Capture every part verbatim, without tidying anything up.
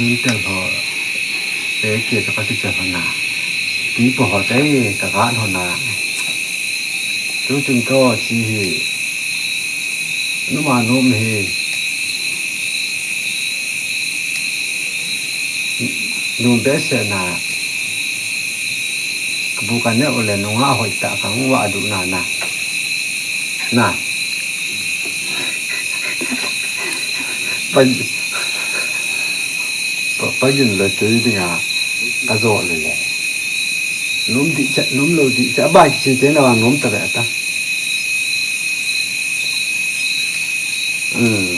Tel ho, te ke to ka ti tel ho na. Ti po ho te ka ga ho na. Tu tun to chi hi. Nu ma nu mi hi. Nu be se na. Ka bu ka ne o le nu nga hoi ta ka ngu wa du na na. Na. Pa, pa, pa gin le te ding a, ka zo le le. Num di cha, num lo di cha, ba chi te na wa num ta ve ta. Hmm.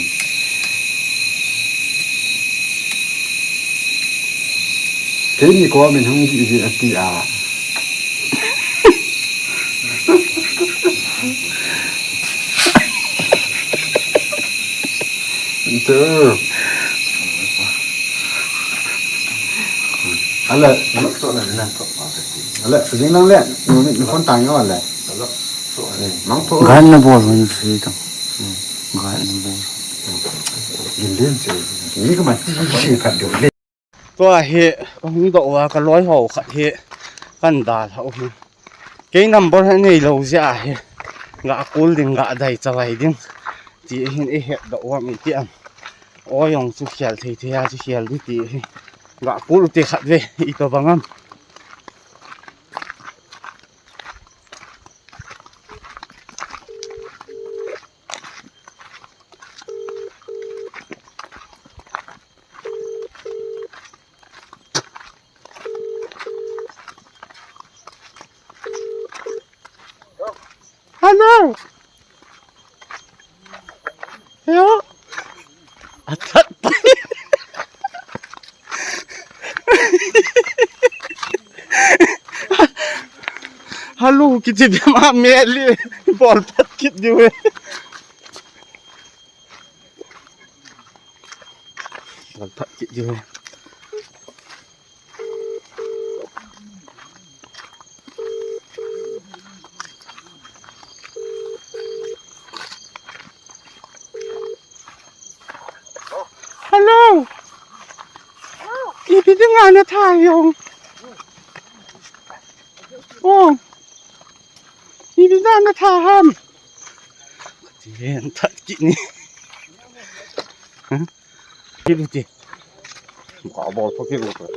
Keini ko min hung di di a ti a. Chu. Ale, ale, jing lang le, nu ni phone tang yo le. Mang pho. Gan na bol hun si tang. Gan na bol. Gin din che. Ni ko ma ti si khat do le. Tua hi, ka hung doh uva, ka loi ho khat hi, kan dal hau hi. Kei number hi nei lo jeh a hi, ga kul ding, ga dai chavai ding. Ti hin i het doh uva mi ti am. O jong chu khel thei thei a chu khel di ti hi. Ga kul te khat ve, i to bang am. Hello. Hello. Atat pa. Hello, kiti dia ma meli. Bol pat kit diu. Bol pat kit diu. Hello. Ipi dinga na tha jong. Oh. Ipi dinga na tha ham. Yen that kit ni. Huh? Kit uti. Ka bol pa kit uti.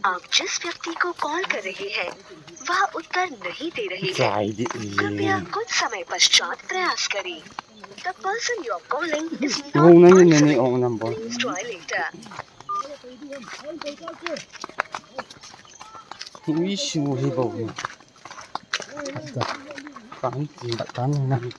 आप जिस व्यक्ति को कॉल कर रहे हैं, वह उत्तर नहीं दे रहे हैं। Try di. कृपया कुछ समय पश्चात प्रयास करें। The person you are calling is not answering. Please try later. Ui, su hi bo. Kan, kan, kan.